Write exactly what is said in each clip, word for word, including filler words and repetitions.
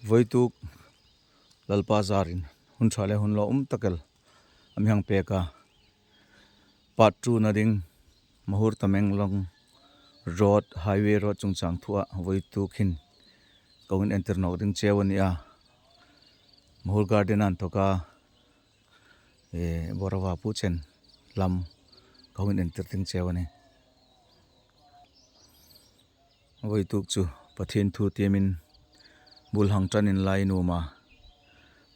Voituk Lalpa zarin hun ṭha le hun lawm tak el a mi hang pek a. Part two-na ding Mahur Tamenglong Road, Highway Road chungchang thua voituk hin ka hung entir nawk ding cheu a nih a. Mahur Garden-a inthoka, eh, Borava pu chen lam ka hung entir ding cheu a nih. Voituk chu Pathien thu tiemin bul hang ṭanin la in um a.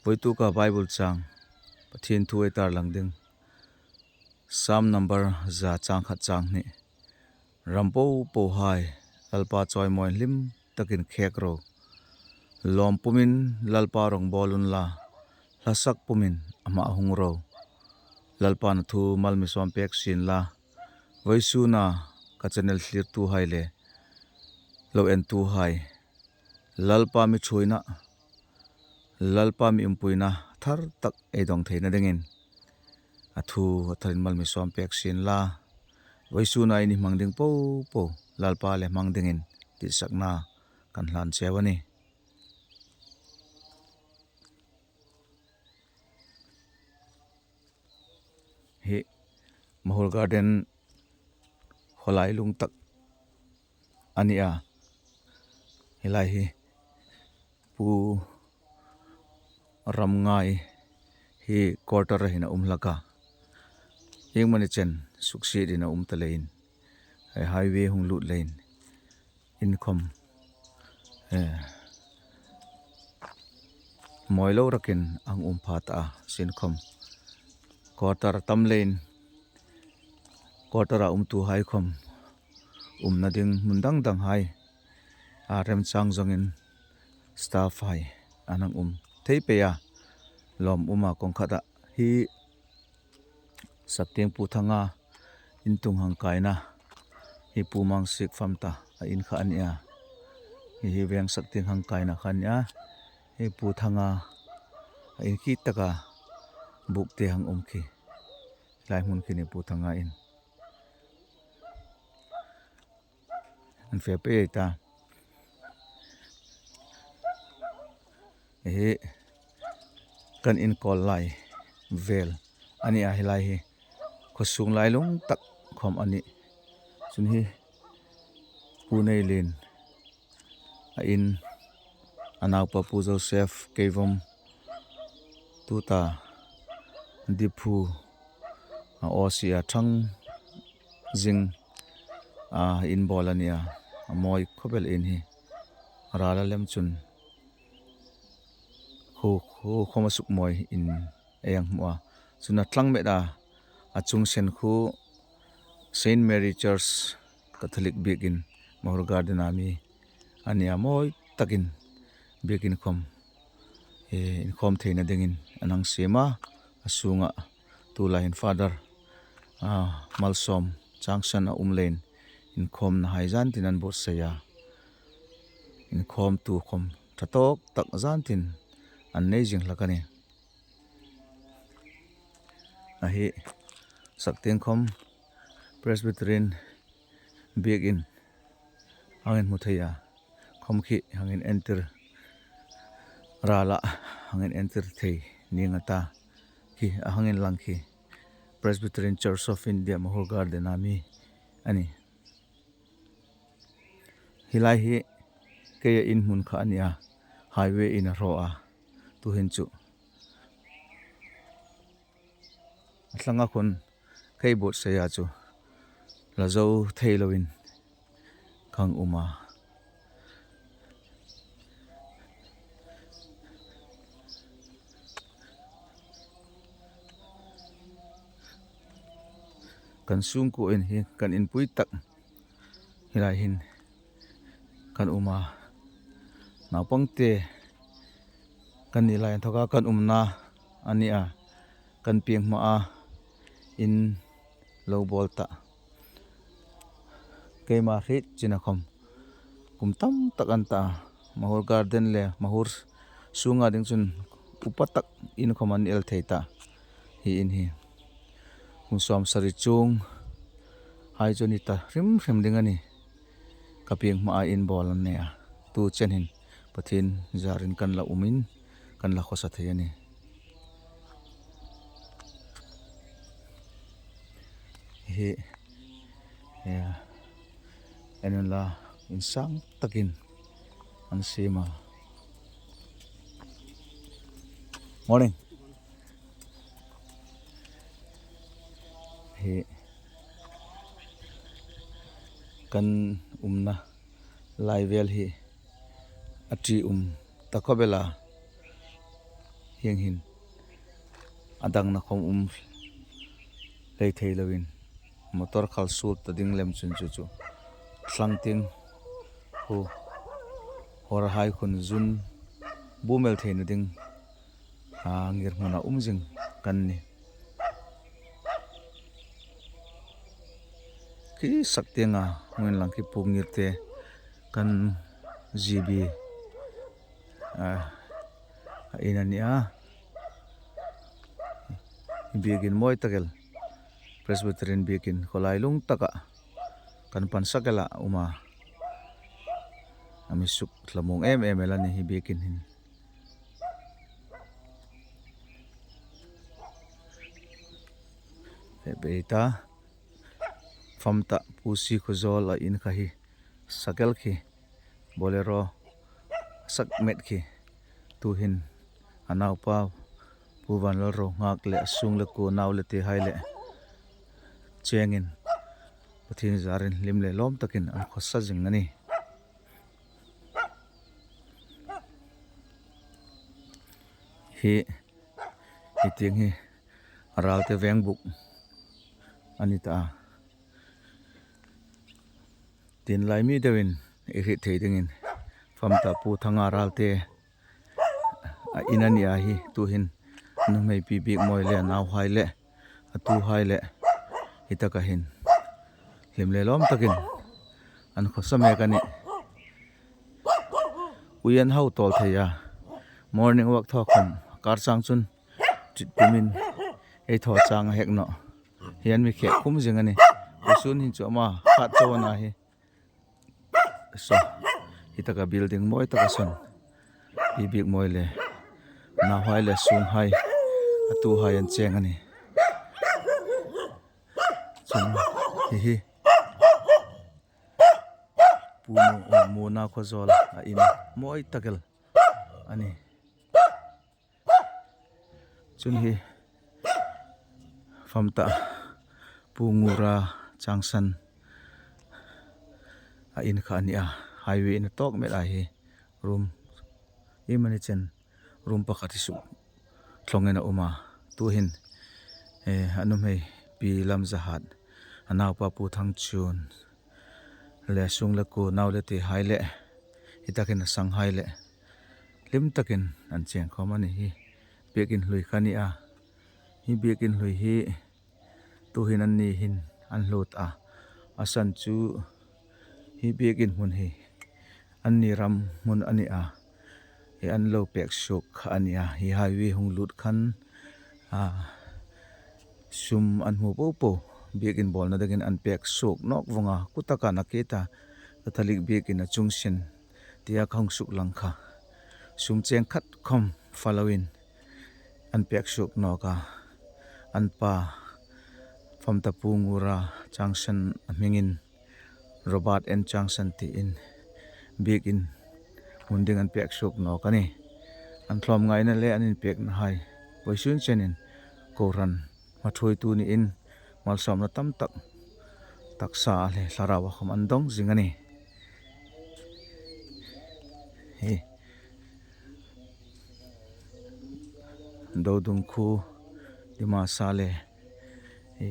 Voituka Bible chang, Pathien thu ei tarlang ding, Sam number za chang khat chang hni. Ram popohai, Lalpa chawimawi hlim takin khek ro. Lawm pumin Lalpa rawngbawl unla, hlasak pumin ama hung ro. Lalpan a thu mal mi sawm pek sien la, vawisuna ka channel thlirtuhai le lo entuhai, Lalpa mi ṭhuoina, Lalpa mi umpuina thar tak ei dawng theina dingin a thu a tharin mal mi sawm pek sien la, vawisuna ei ni hmang ding popo Lalpa le hmang dingin tihsakna kan hlan cheu a nih. Hi Mahur Garden khawlai lung tak a nih a. Hi lai hi Pu Ramngai hi quarter-a hin a um hlak a. Iengmani chen suksiet in a um ta leiin, hei highway hung lut leiin in khom, eh, mawi lo rakin a hung um pha ta a, sin khom quarter tam leiin quarter-a umtuhai khom umna ding hmun dang danghai a remchang zawngin staff-hai an hang um thei pei a. Lawm um a, kawng khata hi Saktieng Pu Thanga in tung hang kaina, hi Pu Mangsik fam ta a in kha a nih a. Hi hi veng Saktieng hang kaina kha a nih a. Hi Pu Thanga a in khi taka buk te hang um khi. Lai hmun khi ni Pu Thanga in. An fe pei ta. Hi kan in kawl lai vel a nih a, hi lai hi khaw sung lai lung tak khom a nih. Chun hi Pu Neilien a in, a naupa Pu Joseph Keivom, tuta Diphu a aw si a, ṭhang zing a in bawl a nih a, a mawi khawp el in hi. Rala lem chun khu, khu khom a suk mawi in ei hang hmu a. Chun a tlang met a, a chung sen khu Saint Mary Church Catholic Biekin Mahur Garden-a mi a nih a, mawi takin biekin khom, eh, inkhawm theina dingin an hang siem a. A sunga tulai hin Father, ah, Malsawm Changsan a um leiin inkhawmnahai zan tin an buotsai a. Inkhawmtu khom ṭha tawk tak zan tin an nei zing hlak a nih. A hi Saktieng khom Presbyterian Biekin hang inhmu thei a, khom khi hang inentir, rala hang inentir thei ning a ta. Khi a hang inlang khi Presbyterian Church of India Mahur Garden-a mi a nih. Hi lai hi keia in hmun kha a nih a, highway-in a hraw a, tuhin chu a tlanga khun kei buotsai a chu la zo thei loin ka hang um a. Kan sungkuo in hi kan inpui tak hi lai hin kan um a. Naupangte kan ni lai inthoka kan umna a nih a, kan pieng hmaa in lo bawl ta. Keima hriet china khom kum tam tak an ta a. Mahur Garden le Mahur sunga ding chun upa tak in khom an el thei ta. Hi in hi kum sawmsari chunghai chu ni ta hrim hrim ding a nih. Ka pieng hmaa in bawl an nei a. Tu chen hin Pathien zarin kan la umin, kan la khawsa thei a nih. Hi, ya, en unla, insang takin an siem a. Morning. Hi, kan umna lai vel hi a ṭium ta khawp el a, hieng hin a dangna khawm um hlei thei loin, motor khal suol ta ding lem chun chu chu thlang tieng khu horhai khun zun bumel theina ding a ngirhmuna um zing kan nih. Khi sak tienga hmun lang khi puk ngir te kan G B, a, a in a nih a. Biekin mawi tak el, Presbyterian biekin khawlai lung taka kan pan sak el a um a. A mi suk thlamuong em em el a nih hi biekin hin. Fe bei ta, fam ta Pu Sikhuzawl a in kha hi, sak el khi, Bolero sak met khi, tuhin a naupa Pu Vanlalrongak le a sung le kuo nau le tehai le chengin Pathien zarin hlim le lawm takin an khawsa zing a nih. Hi, hi tieng hi Ralte Vengbuk a ni ta a. Tin lai mi deuin i hriet thei dingin, fam ta Pu Thanga Ralte a in a nih a hi, tuhin nuhmei Pi Bikmawi le a nauhai le a tuhai le hi taka hin hlim le lawm takin an khawsa mek a nih. Ui an hau tawl thei a, morning walk thaw khawm kar chang chun ṭit tumin ei thaw chang a hek nawh. Hi an mi khek khum zing a nih. Vawisun hin chu ama khat chau a na hi. So, hi taka building mawi taka sawn Pi Bikmawi le nauhai le sunghai, a tuhai an cheng a nih. Chun hi hi Pu Mu, Muna Khuzawl a in mawi tak el a nih. Chun hi fam ta Pu Ngura Changsan a in kha a nih a, highway in a tawk met a hi, room, i mani chen room pakhat hi suk thlawngin a um a, tuhin, eh, a nuhmei Pi Lamzahat, a naupa Pu Thangchun, le sung le kuo nau le tehai le, hi takin a sanghai le hlim takin an cheng khawm a nih hi. Biekin hlui kha a nih a. Hi biekin hlui hi tuhin anni hin an hlut a. A san chu hi biekin hmun hi anni ram hmun a nih a. Hi an lo pek suok kha a nih a. Hi highway hung lut khan, a, sum an hmu po po, biekin bawlna dingin an pek suok nawk vawng a, kutaka na keta Catholic biekin a chung sin tia ka hung suk lang kha. Sum cheng khat khawm fa loin an pek suok nawk a. An pa, fam ta Pu Ngura Changsan a hmingin, Robert N Changsan tiin biekin hmun ding an pek suok nawk a nih. An tlawmngaina le an inpeknahai vawisun chenin kohran hma thuoitu niin malsawmna tam tak taksa le thlarau a khawm an dawng zing a nih. Hi Dodung khu, Dimasa le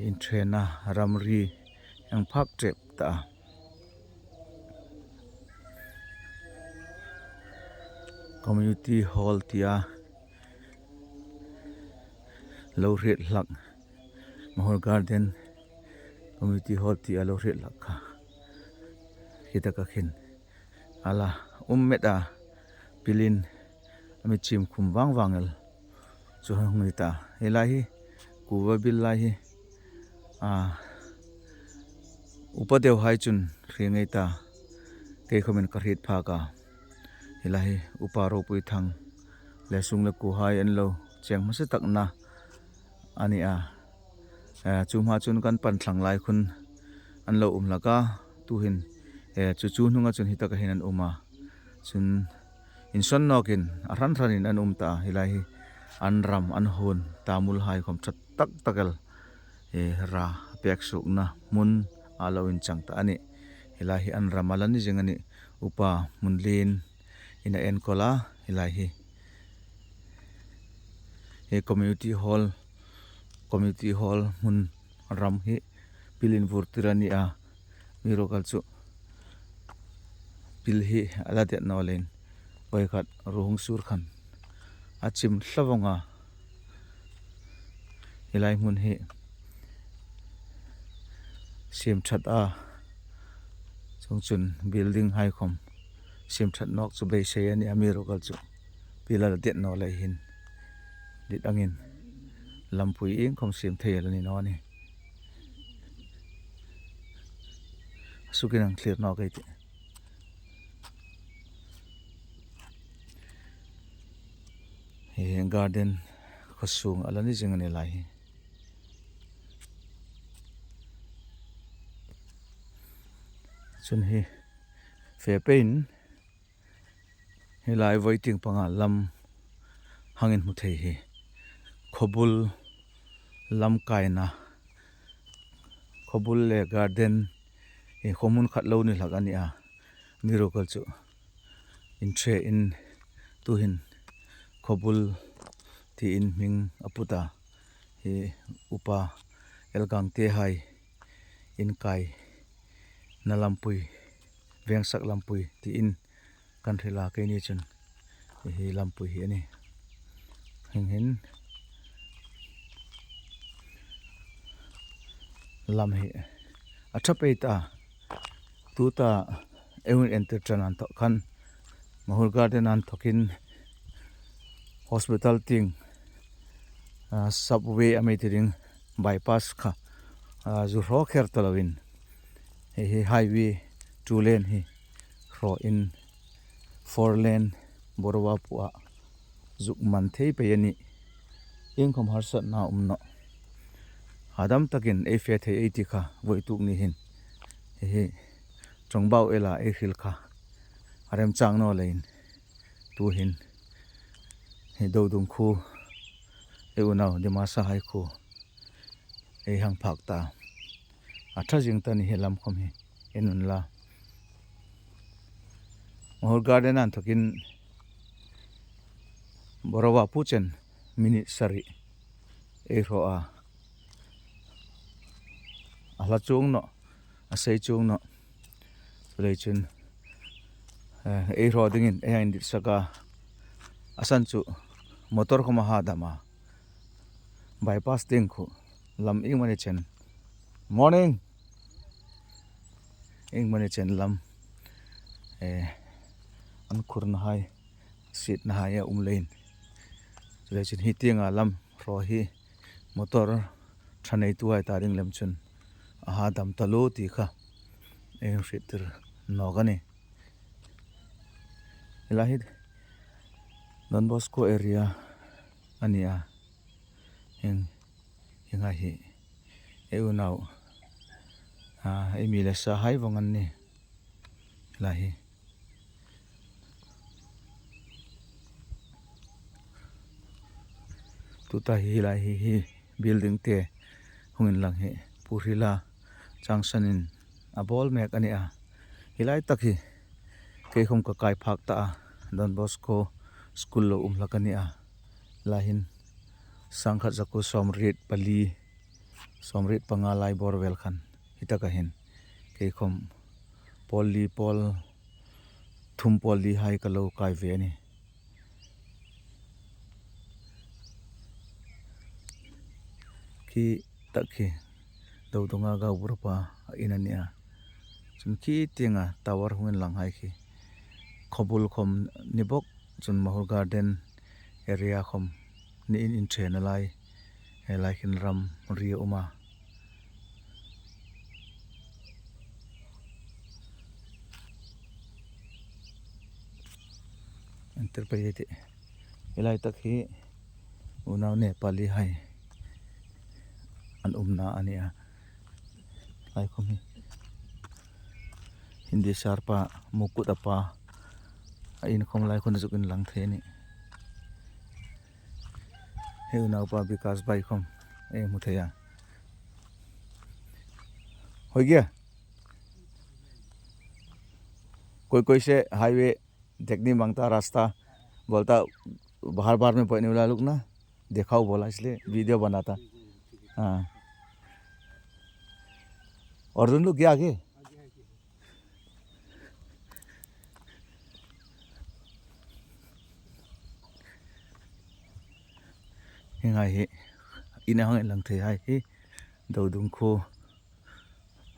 inṭhenna ramri hang phak ṭep ta a. Community Hall tia lo hriet hlak, Mahur Garden Community Hall tia lo hriet hlak kha. Hi taka khin a la um met a, pilin a mi chim khum vang vang el chu hang ni ta. Hi lai hi, kuva bil lai hi, a, upa deuhai chun hre ngei ta, kei khawmin ka hriet phak a. Hi lai hi Upa Ropuithang le sung le kuohai an lo cheng hmasa takna a ni a. Eh, chu hma chun kan pan thlang lai khun an lo um hlak a, tuhin, eh, chu chu hnunga chun hi taka hin an um a. Chun insawn nawkin a hran hranin an um ta a, hi lai hi an ram, an huon, Tamulhai khom ṭha tak tak el, eh, ra pek suokna hmun a lo inchang ta a nih. Hi lai hi an ram a la ni zing a nih. Upa Hmunlien in a enkawl a, hi lai hi. Hi community hall, community hall hmun ram hi pil invur tir a ni a. Amiruokchu pil hi a la det naw leiin, voi khat ruo hung sur khan a chim hla vong a. Hi lai hmun hi siem ṭhat a, chuongchun building hai khom siem ṭhat nawk chu beisei a nih, amiruokchu pil a la det naw lei hin dit angin lampui ieng khom siem thei a la ni naw a nih. Sukin ang thlir nawk ei tih. Hi garden khaw sung a la ni zing a ni lai hi. Chun hi fe pein hi lai voi tieng panga lam hang inhmu thei hi khawbul lam kaina, khawbul le garden hi khawhmun khat lo ni hlak a ni a. Amiruokchu inṭhein tuhin khawbul tiin hming a put a. Hi Upa L. Gangtehai inkaina lampui, Vengsak lampui tiin kan hril a, keini chun hi lampui hi a nih. Hieng hin lam hi a ṭha pei ta. Tuta ei hung entir ṭan inthok khan Mahur Garden inthawkin hospital tieng, ah, subway a mi ti ding, bypass kha, ah, zu hraw kher ta loin, hi, hi highway two lane hi hrawin four lane boruak pua zuk man thei pei a nih. Iengkhom harsatna um naw. Hadam takin ei fe thei ei ti kha voituk ni hin. Hi, hi, Ṭawngbau Ela ei hril kha a remchang naw leiin tuhin hi Dodung khuo, ei unau Dimasahai khuo ei hang phak ta. A ṭha zing ta ni hi lam khom hi en unla. Mahur Garden inthawkin boruak pua chen minute sari ei hraw a. A hla chuong naw, a sei chuong naw. Chuleiin chun, eh, ei hraw dingin ei hang dit sak a. A san chu motor khom a hadam a. Bypass tieng khuo lam iengmani chen. Morning. Iengmani chen lam, eh, an khurnahai, sietnahai a um leiin. Chuleiin chun hi tienga lam hraw hi motor ṭha neituhai ta ding lem chun a hadam taluo ti kha ei hriettir nawk a nih. Hi lai hi Don Bosco area a ni a. Hieng, hieng hai hi ei unau, ah, ei mi le sahai vong an nih. Hi lai hi. Tuta hi lai hi, hi building te hung inlang hi Pu Hrila Changsanin a bawl mek a ni a. Hi lai tak hi keikhom ka kai phak ta a, Don Bosco School lo um hlak a ni a. Hi lai hin sangkhat zakuo sawmriet pali, sawmriet panga lai bawr vel khan hi taka hin keikhom pawl li, pawl thum pawl li hai ka lo kai ve a nih. Khi tak khi Dodunga Gaubur pa in a ni a. Chun khi tienga tower hung inlang hai khi khawbul khom ni bawk, chun Mahur Garden area khom niin inṭhen a lai. Hi lai hin ramri a um a. Tir pei ti. Hi lai tak hi unau Nepali hai an umna a nih a. Lai khom hi Hindi sar pa, mukut a pa, a in khom lai khom zuk inlang thei a nih. Hi unaupa Bikas bai khom ei hmu thei a. Hoi gaya. कोई कोई से हाईवे देख नहीं मांगता, रास्ता बोलता, बाहर बाहर में बैठने वाला लोग ना, दिखाओ बोला, इसलिए वीडियो बनाता। हाँ। अर्जुन लोग गया आगे? Hi ngai hi, in hang inlang thei hai hi, Dodung khuo,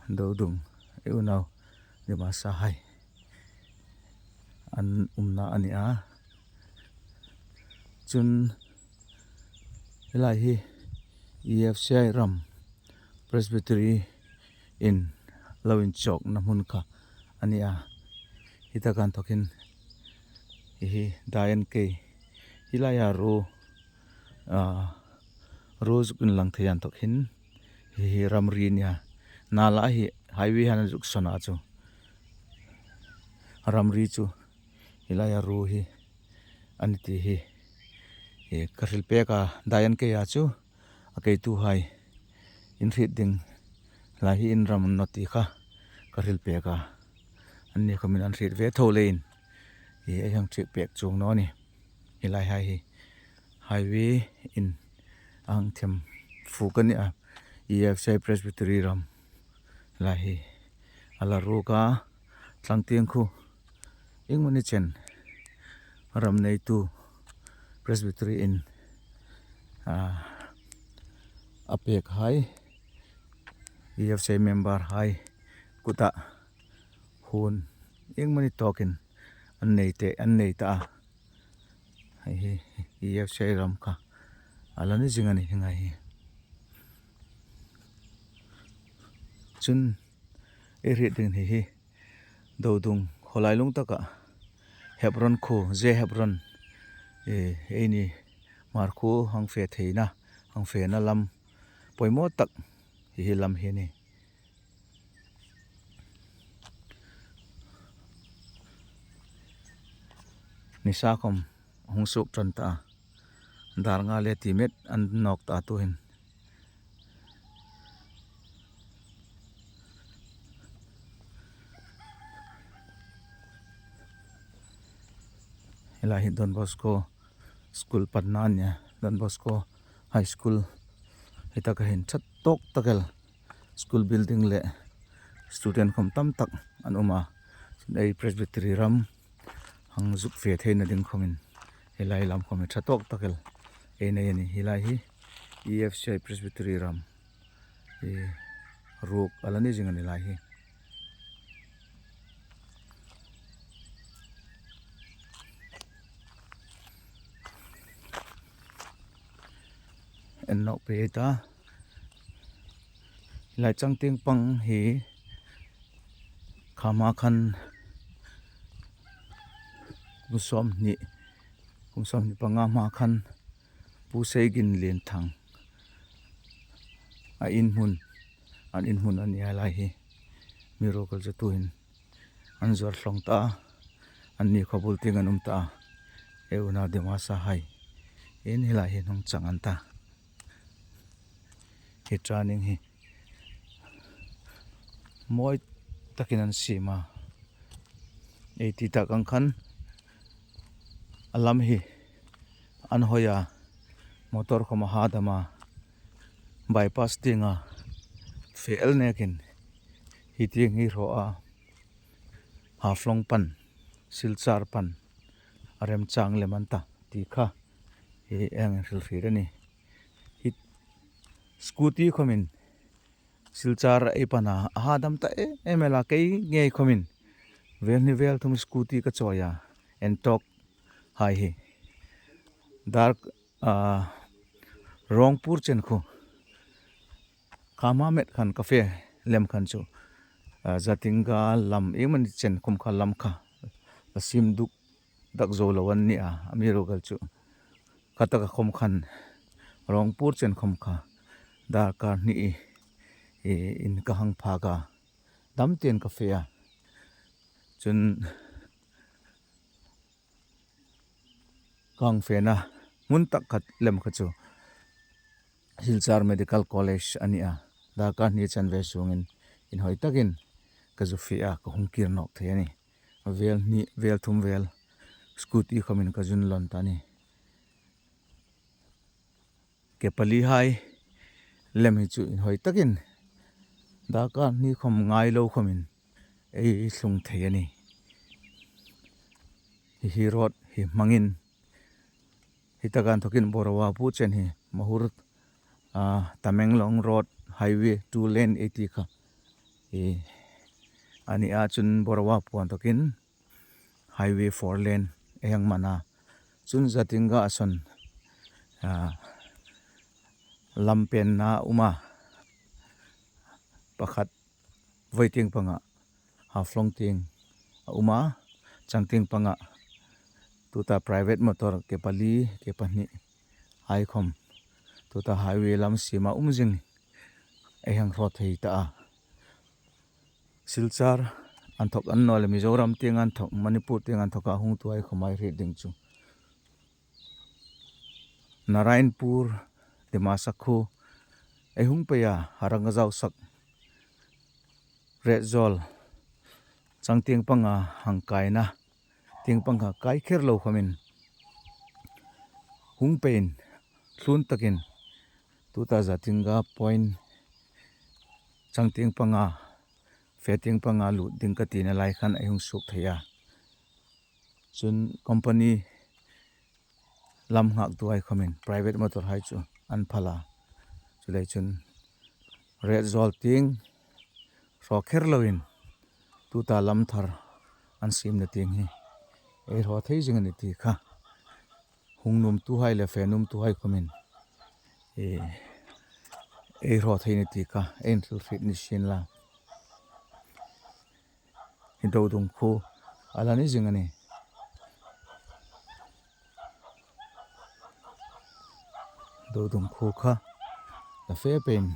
Dodung, ei unau Dimasa hai an umna a nih a. Chun hi lai hi E F C I ram Presbytery in lo inchawkna hmun kha a nih a. Hi taka inthawkin hi, hi Diane K. Hi laia ruo, a, ruo zuk inlang thei inthawk hin hi, hi ramri a nih a. Nala hi highway han zuk sawn a chu. Ramri chu hi laia ruo hi a nih ti hi, hi ka hril pek a, Diane K a chu a keituhai in hriet ding lai hi in ram a ni naw ti kha ka hril pek a. Anni khomin an hriet ve tho leiin hi ei hang hril pek chuong naw nih. Hi lai hai hi highway in a hang them fuk a nih a, E F C I Presbytery ram lai hi a la ruok a, tlangtieng khu ieng mani chen ram neitu Presbytery in, a, a pek hai, E F C I member hai kuta hun ieng mani tawkin an nei te, an nei ta a. Hi, hi, hi E F C I ram kha a la ni zing a nih hi ngai hi. Chun ei hriet ding hi, hi Dodung khawlai lung taka Hebron khuo, J Hebron, e, eini Hmar khuo hang fe theina, hang fena lam poimaw tak hi, hi lam hi a nih. Nisa khom hung suok ṭan ta a. Dar nga le ti met an nawk ta a tuhin. Hi lai hi Don Bosco School panna a nih a. Don Bosco High School hi taka hin ṭha tawk tak el. School building le student khom tam tak an um a. Chun ei Presbytery ram hang zuk fe theina ding khomin hi lai lam khom hi ṭha tawk tak el ei nei a nih. Hi lai hi E F C I Presbytery ram hi ruok a la ni zing a nih lai hi. En nawk pei ta. Lai chang tieng pang hi kha hma khan kum sawmhni, kum sawmhni panga hma khan Pu Seigin Lienthang a in hmun, an in hmun a nih a lai hi. Mi ruok kal chu tuhin an zuar hlawng ta a, anni khaw bul tieng an um ta a. Ei unau Dimasa hai in hi lai hi an hung chang an ta. Hi training hi mawi takin an siem a. Ei ti tak ang khan a lam hi an hoi a, motor khom a hadam a, bypass tienga fe el nekin hi tieng hi hraw a, Haflong pan, Silchar pan a remchang lem an ta ti kha hi ei hang hrilfie a nih. Hi scooty khomin Silchar ei pan a, a hadam ta em em el a, kei ngei khomin vel hni vel thum scooty ka chawi a, en tawk hai hi. Dar, a, Rongpur chen khu kha hma met khan ka fe lem khan chu, a, Zatinga lam ieng mani chen khom kha lam kha la siem duk dak zo lo an ni a, amiruokchu kha taka khom khan Rongpur chen khom kha darkar hni i, i, in ka hang phak a, dam tein ka fe a. Chun ka hang fena hmun tak khat lem kha chu Silchar Medical College a ni a. Darkar hni chanve sungin inhawi takin ka zu fe a, ka hung kir nawk thei a nih. Vel hni, vel thum vel scooty khomin ka zun lawn ta a nih. Ke pali hai lem hi chu inhawi takin darkar hni khom ngai lo khomin ei tlung thei a nih. Hi, hi road hi hmangin, hi taka inthokin Borawa pu chen hi Mahur, a, Tamenglong road highway two lane ei ti kha, i, a ni a, chun Borawa pu inthokin highway four lane ei hang man a. Chun Zatinga a sawn, a, lam penna a um a, pakhat voi tieng panga Haflong tieng a um a, chang tieng panga tuta private motor ke pali, ke pahni hai khom tuta highway lam sima um zing ei hang hraw thei ta a. Silchar inthok a ni naw le Mizoram tieng inthok, Manipur tieng inthoka hungtu hai khom ei hriet ding chu Narayanpur, Dimasa khu ei hung pei a, Harangajao sak Retzawl chang tieng panga hang kaina, tieng panga kai kher lo khomin hung peiin tlun takin tuta Zatinga point chang tieng panga, fe tieng panga lut ding ka tina lai khan ei hung suok thei a. Chun company lam nghaktu hai khomin private motor hai chu an phal a. Chuleiin chun Retzawl tieng hraw kher loin tuta lam thar an siemna tieng hi ei hraw thei zing a nih ti kha hung nuomtu hai le fe nuomtu hai khomin, e, ei hraw thei a nih ti kha ei inhrilhriet ni sien la. Hi Dodung khu a la ni zing a nih. Dodung khu kha la fe peiin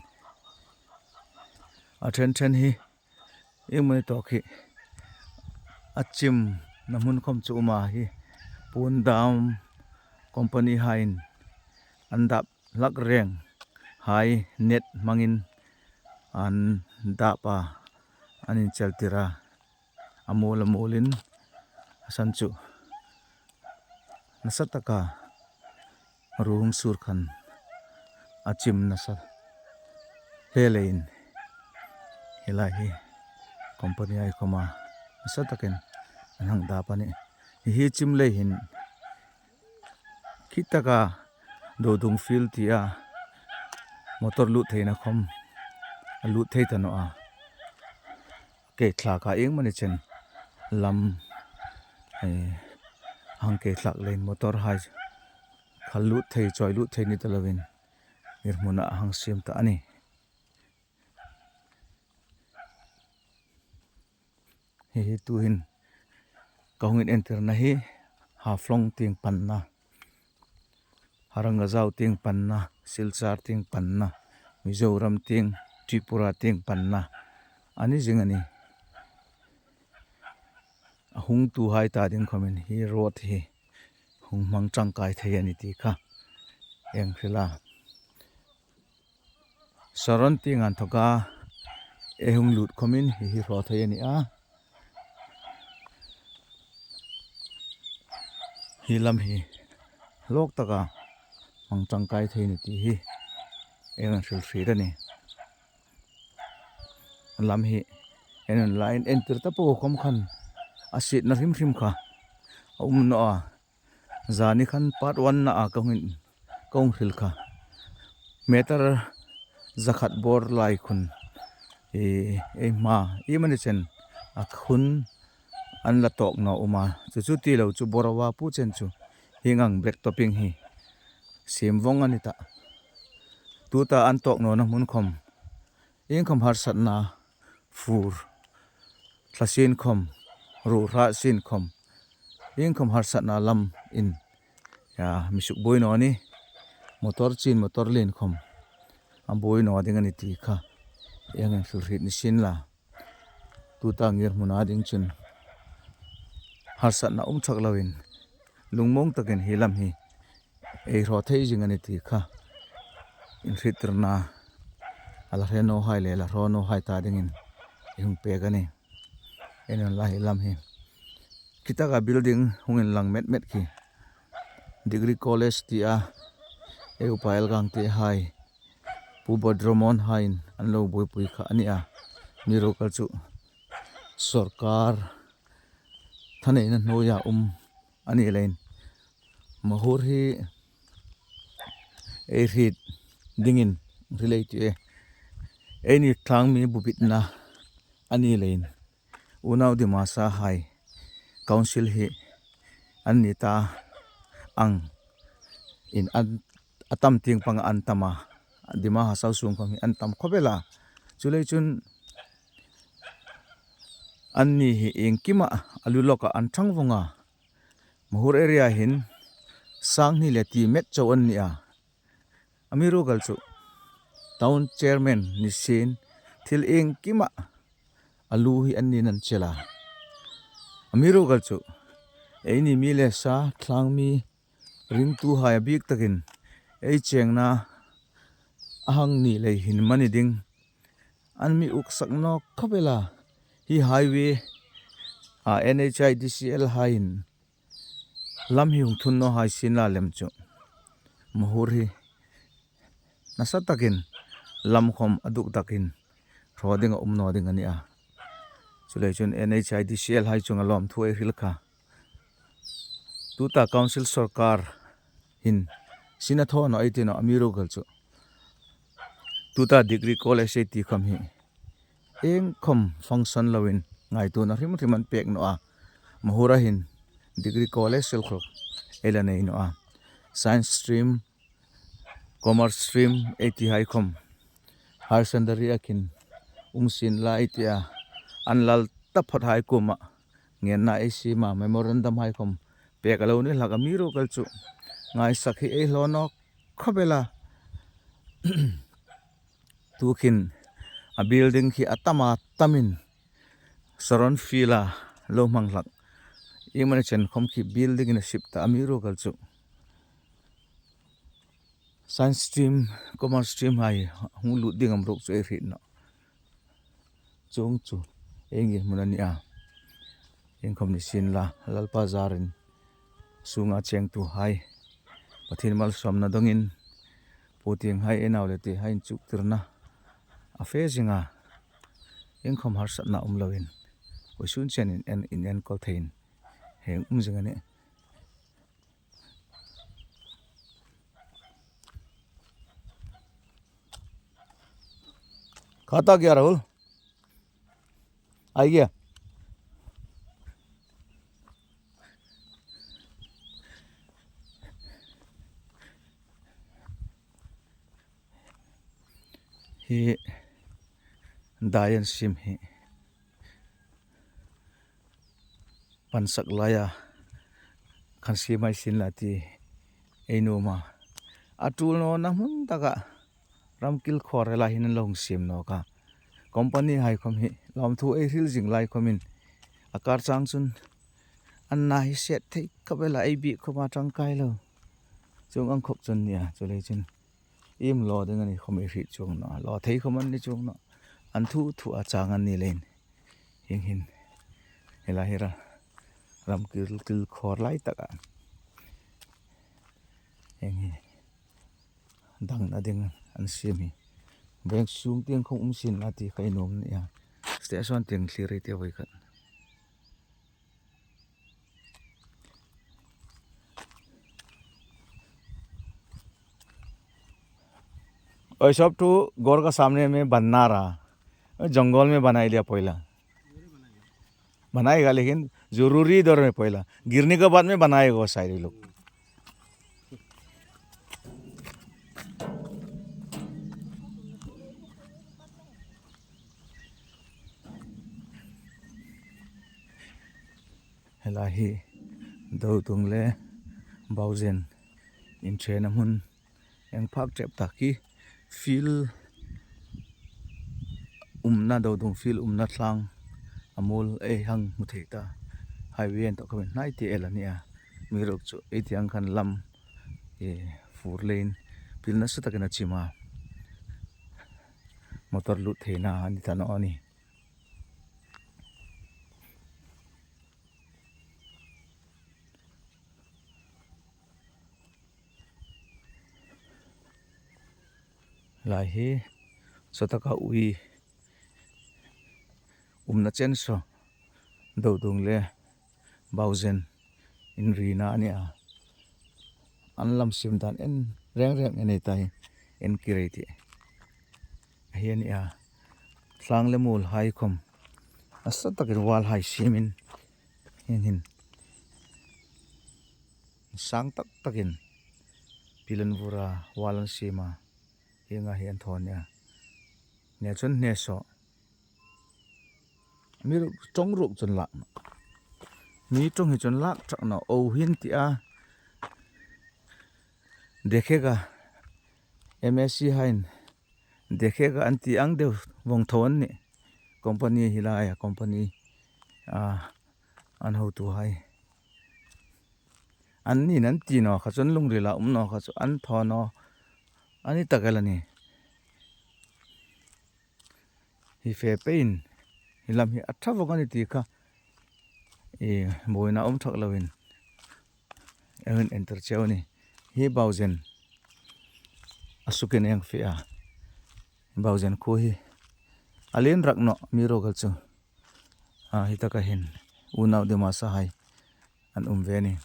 a ṭhen ṭhen hi ieng am a ni tawk hi a chimna hmun khom chu um a, hi puon dam company haiin an dap hlak reng hai net hmangin an dap a, an incheltir a, a muol a muolin a san chu nasa taka ruong sur khan a chim nasa hle leiin hi lai hi company hai khoma nasa takin an hang dap a nih. Hi, hi chim lei hin khitaka Dodung field tia motor lut theina khom a lut thei ta naw a. Ke thlak a ieng am a ni chen lam, eh, hang ke thlak leiin motor hai kha lut thei, chawi lut thei ni ta loin, ngirhmuna hang siem ta a nih. Hi, hi tuhin ka hung inentirna hi Haflong tieng panna, Harangajao tieng panna, Silchar tieng panna, Mizoram tieng, Tripura tieng panna a ni zing a nih. A hungtu hai ta ding khomin hi road hi hung hmang ṭangkai thei a nih ti kha ei hril a. Saron tieng inthoka ei hung lut khomin hi hi hraw thei a ni a. Hi lam hi hlawk taka hmang ṭangkai thei a nih ti hi ei hang hrilhriet a nih. Lam hi ei hung la inentir ta po khom khan a sietna hrim hrim kha a um naw a. Zani khan part one-na a ka hung, ka hung hril kha. Meter zakhat bawr lai khun, e, ei hma, iemani chen a khun an la tawk naw um a. Chu chu ti lo chu Borawa pu chen chu hieng ang black topping hi siem vong a ni tah. Tuta an tawk nawna hmun khom, iengkhom harsatna fur thla sien khom, ruh hra sien khom, Iengkhom harsatna lamin, ya, mi suk buoi naw ni, motor chin, motor lien khom a buoi naw ding a ni ti kha ieng ang thil hriet ni sien la. Tuta ngirhmuna ding chun harsatna um thak loin, lungmong takin hi lam hi ei hraw thei zing a ni ti kha inhriettirna a la hre nawhai le la hraw nawhai ta dingin ei hung pek a nih. Ei nun la hi lam hi, khitaka building hung inlang met met khi Degree College tia ei upa L. Gangte hai, Pu Bodromon haiin an lo buoipui kha a ni a. Amiruokchu sawrkar thaneina hnuoia um a ni leiin, Mahur hi ei hriet dingin hril ei tih. Eini tlangmi bubitna a ni leiin, unau Dimasa hai council hi anni ta angin an, a tam tieng panga an tam a, Dima Hasao sung khom hi an tam khop el a. Chuleiin chun anni hi iengkima a lu lawka an thang vong a. Mahur area hin sanghni le ti met chau an ni a. Amiruokchu town chairman ni sien, thil iengkima a lu hi anni'n an chel a. Amiruokchu eini mi le sa, tlangmi, ringtuhai a bik takin ei chengna a hang ni lei hin mani ding an mi uksak naw khop el a. Hi highway a, N H I D C L haiin lam hi hung thun nawhai sien la lem chu, Mahur hi nasa takin, lam khom a duk takin hraw ding a um naw ding a ni a. Chuleiin chun N H I D C L hai chunga lawmthu ei hril kha. Tuta council sawrkar hin sin a thaw naw ei ti naw, amiruokchu tuta Degree College ei ti khom hi iengkhom function loin ngaituona hrim hrim an pek naw a. Mahur-a hin Degree College sel khop ei la nei naw a. Science stream, commerce stream ei ti hai khom, higher secondary-a khin um sien la ei ti a. An lal taphawt hai kuoma ngenna ei siem a, memorandum hai khom pek a lo ni hlak, amiruokchu ngaisak hi ei hlaw naw khop el a. Tuhin a building hi a tama tamin saron field-a lo hmang hlak. Iengmani chen khom khi building-in a sip ta, amiruokchu science stream, commerce stream hai hung lut ding am ruok chu ei hriet naw. Chuong chu ei ngirhmun a ni a. Iengkhom ni sien la, Lalpa zarin sunga chengtuhai, Pathien malsawmna dongin, pu tieng hai, ei nau le te hai inchuktirna a fe zing a. Iengkhom harsatna um loin, vawisun chenin en, in enkawl theiin hang um zing a nih. खाता क्या राहुल? आ गया। Hi daian sim hi pansak laia khan siem hai sien la ti ei nuom a. A tul nawna hmun taka ramkil khawr ela hin an lo hung siem nawk a. Company hai khom hi lawmthu ei hril zing lai khomin, a kar chang chun an na hi set thei khop ela, ei bik khoma tangkai lo. Chuong ang khop chun nia, chuleiin chun iem law ding a ni khom ei hriet chuong naw, law thei khom an ni chuong naw. An thu thu a chang an ni leiin. Hieng hin, hela hi ra, ramkil, kil khawr lai taka hieng hi dangna ding an siem hi. Veng sung tieng khom um sien la ti kha ei nuom nia. Station tieng thlir ei ti voi khat. ओए, सब तो घर का सामने में बनना रहा, जंगल में बनाई लिया पहला। बनाएगा, लेकिन जरूरी दौर में पहला, गिरने के बाद में बनाएगा वो सारे लोग। Hela hi Dodung le Bauzen inṭhena hmun eng phak ṭep tak hi, field umna, Dodung field umna tlang a muol ei hang hmu thei ta. Highway an tawk khawmin hnai ti el a nih a. Amiruokchu ei tiang khan lam, e, fur leiin pilna sa takin a chim a. Motor lut theina a ni ta naw a nih. Lai hi, sa taka ui umna chen saw, Dodung le Bauzen inrina a nih a. An lam siem dan en reng reng en ei ta hi, en kir ei tih. A hi a nih a. Tlang le muolhai khawm a sa takin wall hai siemin, hieng hin sang tak takin pil an vur a, wall an siem a. Hieng ang hi an thaw a nih a. Hne chun hne saw. Mi ṭawng ruok chun lak naw. Mi ṭawng hi chun lak ṭhak naw. O hin ti a. Dekhega, M A C hain dekhega an ti ang deu vawng thaw an nih. Company hi laia, company, a, an hotuhai. An ni an ti naw kha chun lungrila um naw kha chu an thaw naw a ni tak el a nih. Hi fe peiin, hi lam hi a ṭha vawng a ni ti kha, e, buoina um ṭhak loin ei hung enter cheu a nih. Hi Bauzen a sukin eng fe a. Bauzen khuo hi a lien rak naw, amiruokchu, a, hi taka hin unau Dimasahai an um ve a nih.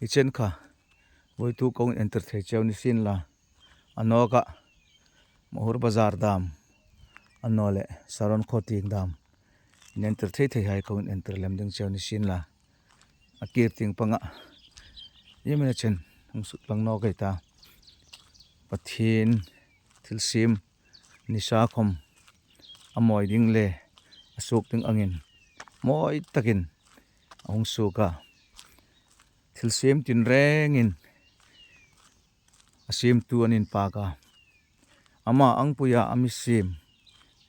Hi chen kha voituk kong enter thei cheu ni sien la, a nawka Mahur Bazar dam, a naw leh Saron khaw tieng dam in enter thei theihai kong enter lem ding cheu ni sien la, a kir tieng panga iemani chen hung suklang nawk ei ta. Pathien thilsiem nisa khawm a mawi ding le a suok ding angin mawi takin a hung suok a. Thilsiem tinrengin a siemtu an inpak a. Ama angpuia a mi siem,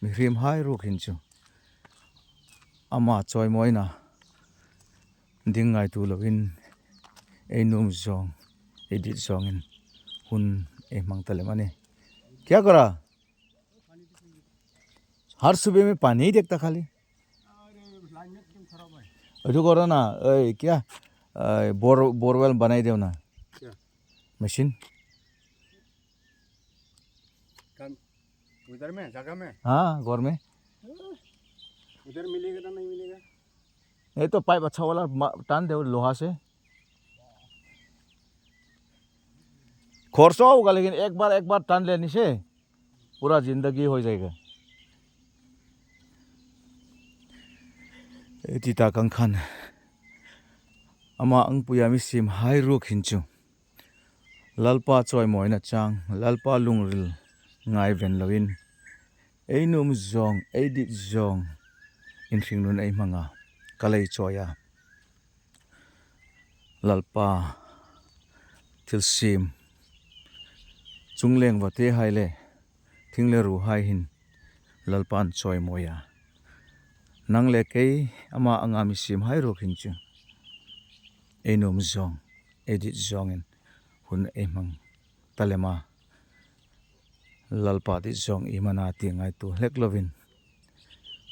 mihriemhai ruok hin chu ama chawimawina ding ngaituo loin ei nuom zawng, ei dit zawngin hun ei hmang ta lem a nih. क्या करा? हर सुबह में पानी ही देखता खाली। अरे, लाइन में एकदम खराब है। अरे, करो ना, ए, क्या, ए, बोर-, बोरवेल बनाई दो ना। क्या? मशीन। कहाँ? उधर में, जगह में? हाँ, घर में। उधर मिलेगा ना, नहीं मिलेगा? ये तो पाइप अच्छा वाला मा-, टान दो लोहा से। खर्चा होगा, लेकिन एक बार, एक बार टान लेने से पूरा जिंदगी हो जाएगा। Ei ti tak ang khan, ama angpuia mi siemhai ruok hin chu Lalpa chawimawina chang, Lalpa lungril ngaiven loin ei nuom zawng, ei dit zawng in hringnun ei hmang a, ka lei chawi a. Lalpa thilsiem chungleng vatehai le thing le ruohai hin Lalpan chawimawi a. Nang le kei, ama anga mi siemhai ruok hin chu ei nuom zawng, ei dit zawngin hun ei hmang ta lem a. Lalpa dit zawng i hmang a ti ngaituo hlek loin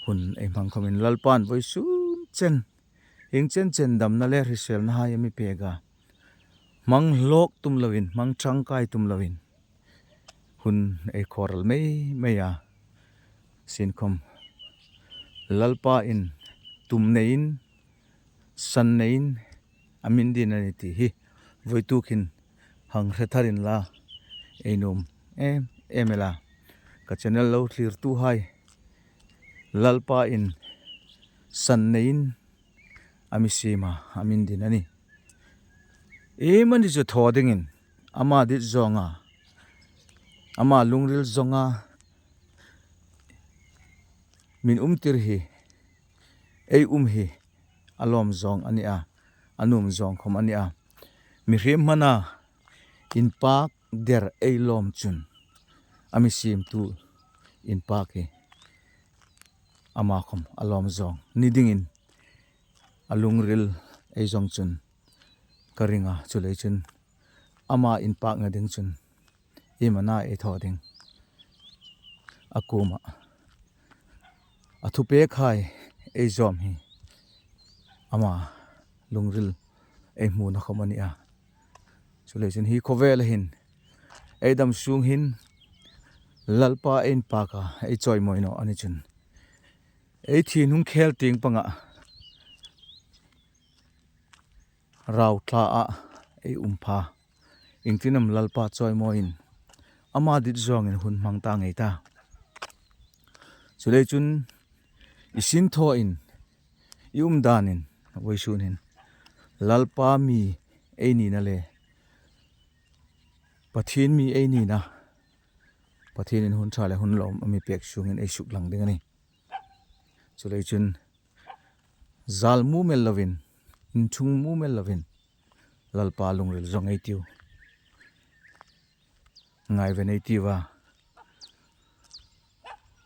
hun ei hmang khawmin Lalpan vawisun chen, hieng chen chen damna le hriselnahai a mi pek a. Hmang hlawk tum loin, hmang ṭangkai tum loin hun ei khawral mei mei a. Sienkhawm Lalpa'n tum neiin, san neiin a mi din a nih ti hi vawituk hin hang hre thar inla, ei nuom em em el a. Ka channel lo thlirtuhai, Lalpa'n san neiin a mi siem a, a mi din a nih. Iemani chu thaw dingin ama dit zawnga Ama lungril zawnga min umtir hi, ei um hi a lawm zawng a ni a, a nuom zawng khawm a ni a. Mihriem hmana inpak der ei lawm chun a mi siemtu inpak hi ama khawm a lawm zawng ni dingin a lungril ei zawng chun ka ring a. Chuleiin chun ama inpakna ding chun iemani ei thaw ding? A kuoma a thupekhai ei zawm hi ama lungril ei hmuna khawm a ni a. Chuleiin chun hi khawvela hin ei dam sung hin Lalpa ei inpak a, ei chawimawi naw a ni chun, ei thin hung khel tieng panga rau tla a ei um pha. Iengtin am Lalpa chawimawiin ama dit zawngin hun hmang ta ngei ta. Chuleiin chun i sinthawin, i umdanin, vawisun hin Lalpa mi ei nina le Pathien mi ei nina, Pathienin hun ṭha le hun lawm a mi pek sungin ei suklang ding a nih. Chuleiin chun zal mumal lovin, inchung mumal lovin Lalpa lungril zawng ei tiu. Ngaiven ei tiu a,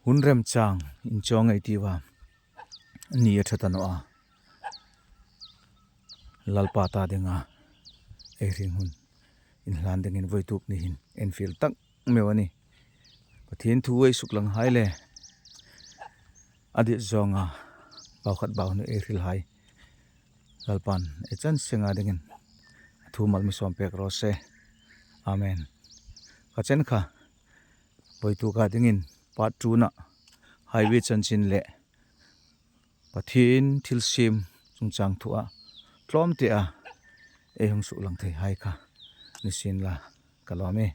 hun remchang inchawng ei tiu a, ni a ṭha ta naw a, Lalpa ta dinga ei hring hun inhlan dingin vawituk ni hin enfiel tak meu a nih. Pathien thu ei suklanghai le a dit zawnga bau khat bau hni ei hrilhai Lalpan ei chan senga dingin a thu mal mi sawm pek raw se. Amen. Ka chen kha vawituk a dingin part two-na Highway chanchin le Pathien thilsiem chungchang thua tlawmtea ei hung suklang theihai kha ni sien la ka lawm e.